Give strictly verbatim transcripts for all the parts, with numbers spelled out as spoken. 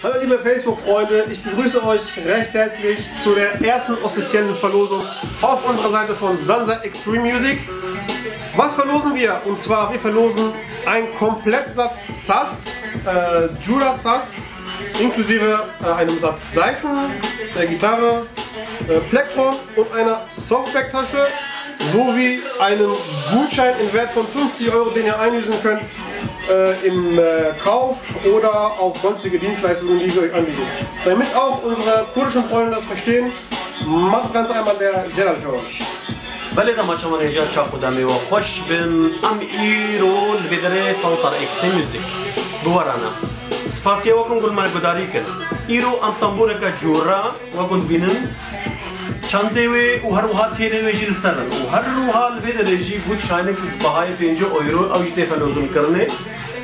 Hallo liebe Facebook-Freunde, ich begrüße euch recht herzlich zu der ersten offiziellen Verlosung auf unserer Seite von Sansa Extreme Music. Was verlosen wir? Und zwar, wir verlosen einen Komplettsatz Saz, äh, Jura Saz, inklusive äh, einem Satz Saiten, der Gitarre, äh, Plektron und einer Softback-Tasche sowie einen Gutschein in Wert von fünfzig Euro, den ihr einlösen könnt äh, im äh, Kauf oder auf sonstige Dienstleistungen, die wir euch anbieten. Damit auch unsere kurdischen Freunde das verstehen, macht das Ganze einmal der Celal für euch. Belê, dema şevan hêja çax û demê we xweş bin. Em îro li vê derê Sansar Extreme Music bi we re ne. Spasiya we ku gul me gudarî kir. Îro em tembûreke cûra we ku dibînin. Çentê wê û her wiha têlê wê jî li ser in. Û her wiha li vê derê jî gutşaynek bi bahayê pêncî euro ew jî tê felozûnkirinê.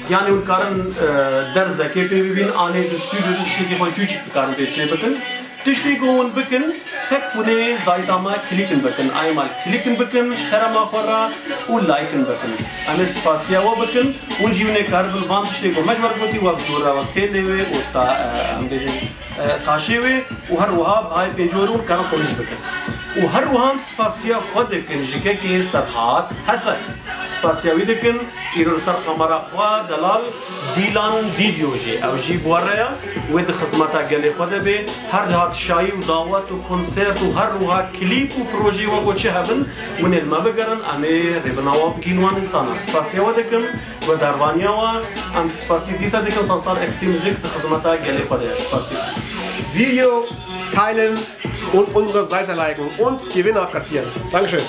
Yanî hûn karin e, derzekê pê bibîn, anê di stûdyo di tiştekî xwe çûçik dikarin pê çê bikin. Tiştê ku hûn bikin, tek hûn ê zayda me klikin bikin, ayê me klikin bikin, ji herema xwe re û laykin bikin. Em ê spasiya we bikin, hûn jî hûn ê karibin van tiştê ku me ji we re gotî, wek dûre, wek têlê wê û ta, e, em bêjin, e, taşê wê û her wiha bihayê pêncî euro hûn karin xwe jî bikin. Û her wiha em spasiya xwe dikin ji kekê Serhat Hesen. Spasiya wî dikin, îro li ser kamera xwe delal Dîlan Dîdyo jî, ew jî bi we re ye. Wê di xizmeta gelê xwe de bê. Her dihat şayî û dawet û konsert û her wiha klîp û projeyê we ku çi hebin, hûn ê li me bigerin, em ê rêbina we bigîn wan însanan. Spasiya we dikim, guhdarvaniya we, em spasî dîsa dikin, Sansar Extreme Music di xizmeta gelê xwe de ye. Spasî. Video teilen und unsere Seite liken und Gewinner kassieren. Dankeschön.